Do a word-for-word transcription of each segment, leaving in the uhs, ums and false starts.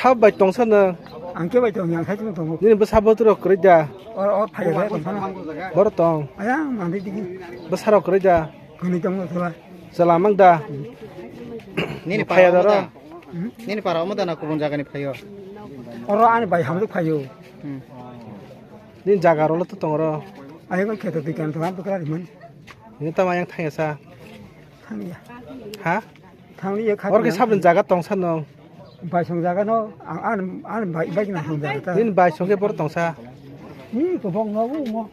Sab bai tongsa nwng? Ang khe bai tong, yang sai tongo. Nini bwsa bwtwi rok kwrwi da? Or, or, phai phai tongsa na. Boro tong? Ayang, mandi digi. Bwsa rok kwrwi da? Kwnwi tongo thola. Chwla mang da? Nini phaya para omo daro? Da? Hmm? Nini para omo da na kubun jagani phaio? Oro ani bai hamjwk phaio. Hmm. Nini jaga rolo to tong oro? Ayang kheto dikan to, ang to kwrwi man. Nini tamo ayang thangya sa? Thangya. Ha? Thangli ya khat. Oro khe sabni jaga tongsa nong? Baisong jaga no, ang, ang, ang bai, bai na song jaga ta. Nini baisong khe bor tongsa? Ni ko bong no, mo.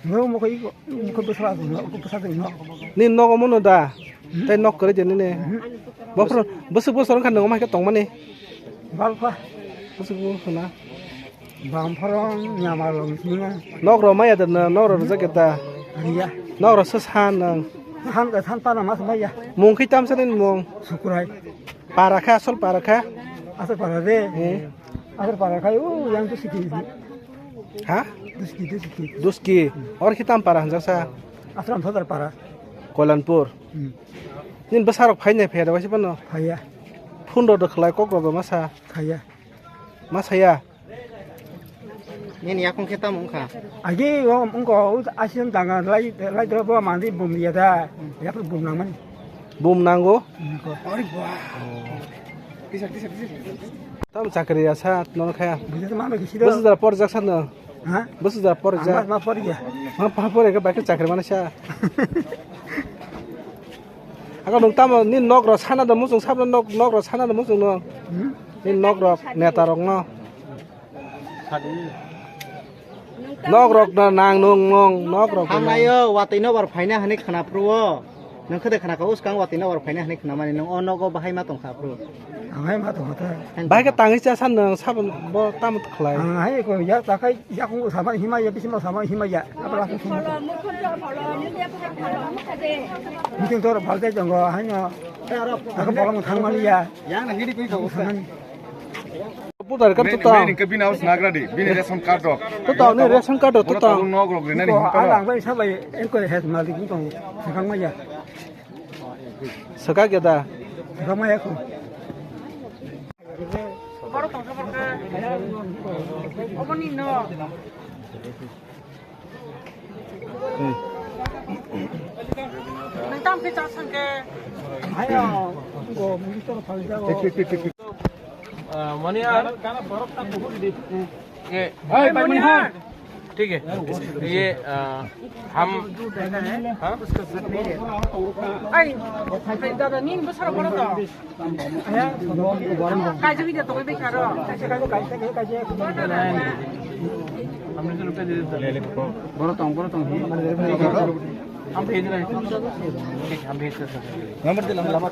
No, mo ko iko, mo ko bwsa no, ko bwsa no. Ni nogo mono da? Hmm? Tai nok kwrwi de nini? Hmm. Bofro, bwswk bwswk wngkha nang ma khe tongmani? Balkha. Bwswk bwswk na? Bangphorong nyamar long sini. Nok rok maya da na, nok rok rwjak ya da? Riya. Nok rok se san nang. San ka san pana mas maya. Mung khe tamsa nini mung? Sukrai. Para kha, asol para kha? Asol para de. Eh. Asol para kha, u yang tu siki. Ha? Duski, duski. Duski. Or khe tam para hanjak sa? Asram Sodar para. Kolanpur. Hmm. Nini bwsa rok phai nai phai da waisa pano? Phaiya. Phone rok da khlai kok rok da masa? Khaiya. Masa ya? Nini yakung khe tamo wngkha? Agi o wngkha o asin danga lai lai dro bo mandi bum ya da. Yapru bum nang mani. Bum nango? Wngkha. Ori ba. Tamo chakri ya sa nono khaya. Bujhe to mama kisi do. Bwswk jora por jak sa no? Ha? Bwswk jora por jak? Ang ma por ya. Ma pa por ya ba khe chakri mana sa. Ako nung tamo ni nok rok sana do muchung sabno nok nok rok sana do muchung no. Hmm? Ni nok rok neta rok no. Nok rok no nang nung nung nok rok no. Hangnayo watwi no bar phaina hwnwi khna phruo. Nung khede khna ka uskang watwi no bar phaina hwnwi khna mani nung o nogo bahai ma tong kha phru. Ang hai ma tong kha ta. Bahai khe tangwi cha san nung sabon bo tamo khlai. Ang hai ko ya ta khai yakung sama hima ya bisima sama hima ya. Abra sung sung. Meeting tor bhal te jongo hai no. Ako bolong thang mani ya. Yang na hidi kui ka uskang. Putar ka. Main, tutang. Main ke bini aus nagra di, bini ration card rok. Tutang ni ration card rok, tutang. Nok rok rinani. Ko hinkha ala rok. Ang bai sabai engko het malik ni tong. Sakang maya. Sakak ya da? Sakang maya ko. Boro tong sa boro ka. Obo ni no. Nang tam ke cha sang ke. Ayo, ko minister phal jago. Mani, ये, भाई, भाई, मनिहार। ठीक है, ये, अ, हम, हाँ? Ai, ai, dada, nini bwsarok bono to. Kaisa video tongwi bai kha ro. Kaisa, kaisa, kaisa, kaisa. Bono tong, bono tong. हम भेज रहे हैं। ठीक, हम भेज रहे हैं। Number dila, number.